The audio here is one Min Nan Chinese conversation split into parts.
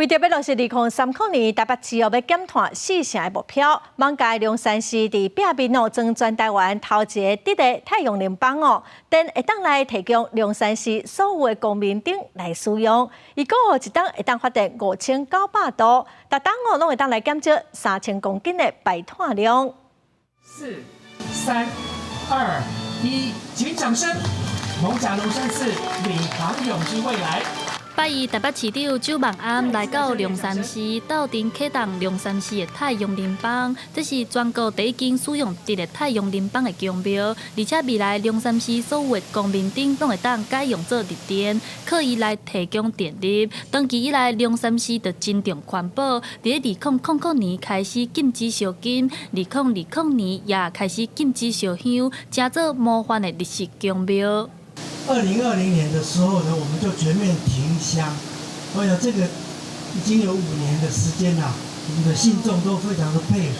為著欲落實2030年台北市欲減碳四成的目標，艋舺龍山寺佇壁面哦，裝全台灣頭一个直的太陽能板哦，電會當來提供龍山寺所有的光明燈來使用。預估一冬會當發電5900度，逐冬哦攏會當來減少3000公斤的排碳量。四、三、二、一，請掌聲！艋舺龍山寺領航永續未來。拜一台北市長周孟安來到龍山寺，鬥陣啟動龍山寺的太陽能板，這是全國第一間使用直的太陽能板的宮廟，而且未來龍山寺所有的光明燈攏會當改用做綠電，靠伊來提供電力。長期以來，龍山寺就真重環保，佇2000年開始禁止燒金，2020年也開始禁止燒香，成做模範的綠色宮廟。 2020年的時候呢，我們就全面停香。我想這個已經有5年的時間啦，我們的信眾都非常的配合。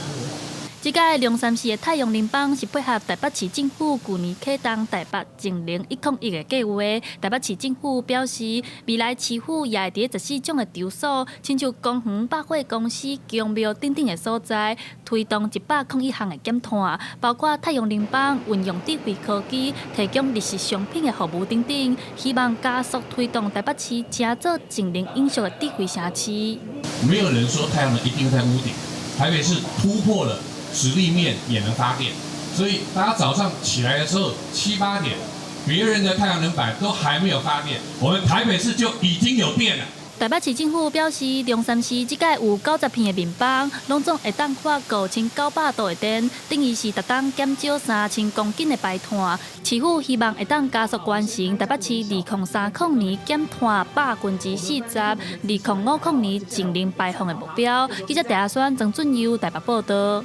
這屆龍山寺的太陽能板是配合台北市政府舊年啟動台北淨零101的計劃。台北市政府表示，未來市府也會佇14種的場所，親像公園、百貨公司、宮廟等等的所在，推動101項的減碳，包括太陽能板、運用智慧科技、提供綠色商品的服務等等，希望加速推動台北市成做淨零永續的智慧城市。沒有人說太陽能一定在屋頂，台北市突破了。直立面也能發電，所以大家早上起來的時候七八點，別人的太陽能板都還沒有發電，我們台北市就已經有電了。台北市政府表示，龍山寺這屆有90片的面板，攏總會當發5900度的電，等於是逐冬減少3000公斤的排碳。市府希望會當加速完成台北市2030年減碳40%，2050年淨零排放的目標。記者鄭阿宣、曾俊佑台北報道。